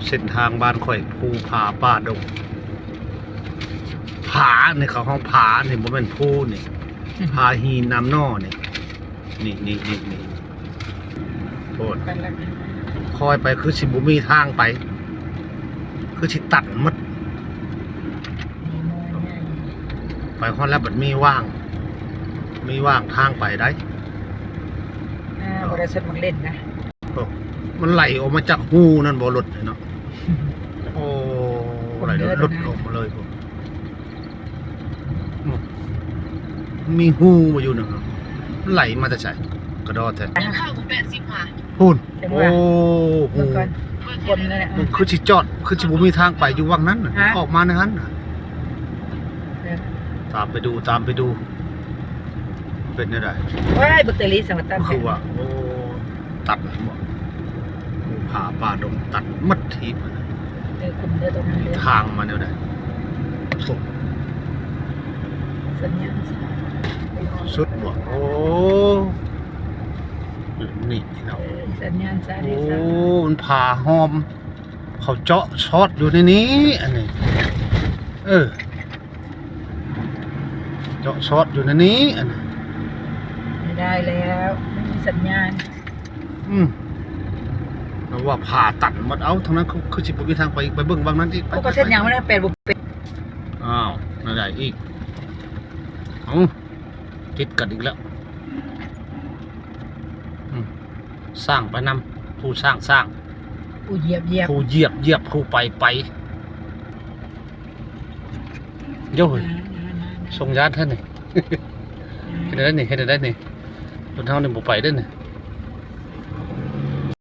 ເສັ້ນທາງບ້ານຂ້ອຍ ພູຜາປ່າດົງ. ຜານີ້ ເຂົາຮ້ອງຜານີ້ ບໍ່ແມ່ນພູນີ້ ຜາຫີນນ້ຳໜໍ່ນີ້. ນີ້ ນີ້ ນີ້ ນີ້ ໂພດ ຄ່ອຍໄປຄືຊິບໍ່ມີທາງໄປ ຄືຊິຕັນໝົດ. ໄປຮອດແລ້ວບັດມີຫວ່າງ ມີຫວ່າງທາງໄປໄດ໋. ອ່າ ບໍ່ໄດ້ສົດມັກເຫຼັ້ນນະ. ໂອ້ ມັນໄຫຼອອກມາຈາກຮູນັ້ນບໍ່ ລົດເນາະ. ໂອ້ ໄຫຼລົດອອກມາເລີຍພຸ້ນ. ອືມ ມີຮູບໍ່ຢູ່ນະ ໄຫຼມາແຕ່ໃສ ກະດໍແທ້. ເຂົ້າແປດສິບຫາ ພຸ້ນ. ໂອ້ ເບິ່ງກ່ອນ ຄົນນັ້ນແຫຼະ ມັນຄືຊິຈອດ ຄືຊິບໍ່ມີທາງໄປຢູ່ວັງນັ້ນນະ ອອກມາໃນຫັ້ນນະ. ເອີ ຕາມໄປດູ ຕາມໄປດູ ເປັນແນວໃດ? ວ້າຍ ບັກເຕີລີ້ ສັງກະຕັນ ຄືວ່າ ໂອ້ ຕັດໝົດ ຜາປ່າດົງຕັດໝົດທີບ. ເອີ ຄຸມເດີ ຕົງນັ້ນເດີ ທາງມາແນວໃດ? ສຸດບໍ່? ໂອ້ ນີ້ເນາະ ເອີ ສັນຍານສາຍ ໂອ້ ມັນຜ່າຫ້ອມ ເຂົາເຈາະຊອດຢູ່ໃນນີ້ ອັນນີ້ ເອີ ເຈາະຊອດຢູ່ໃນນີ້ ອັນນີ້ ໄດ້ແລ້ວ ມັນມີສັນຍານ. ອືມ ແຕ່ວ່າຜ່າຕັນໝົດ. ເອົ້າ ທາງນັ້ນຄື ຄືຊິບໍ່ມີທາງໄປອີກ ໄປເບິ່ງວັງນັ້ນອີກ. ໂອ້ ໄປ ກໍເສັ້ນຫຍັງມັນແປດບໍ່ເປັນ. ອ້າວ ນັ້ນໄດ້ອີກ. ເອົ້າ ຕິດກັນອີກແລ້ວ. ອືມ ສ້າງໄປນຳ ຜູ້ສ້າງສ້າງ ຜູ້ຢຽບຢຽບ ຜູ້ຢຽບຢຽບ ຜູ້ໄປໄປ. ໂອ້ຍ ສົ່ງຍານແທ້ນີ້. ເຮັດໄດ້ນີ້ ເຮັດໄດ້ນີ້ ລົດເຮົານີ້ບໍ່ໄປເດ້ນີ້.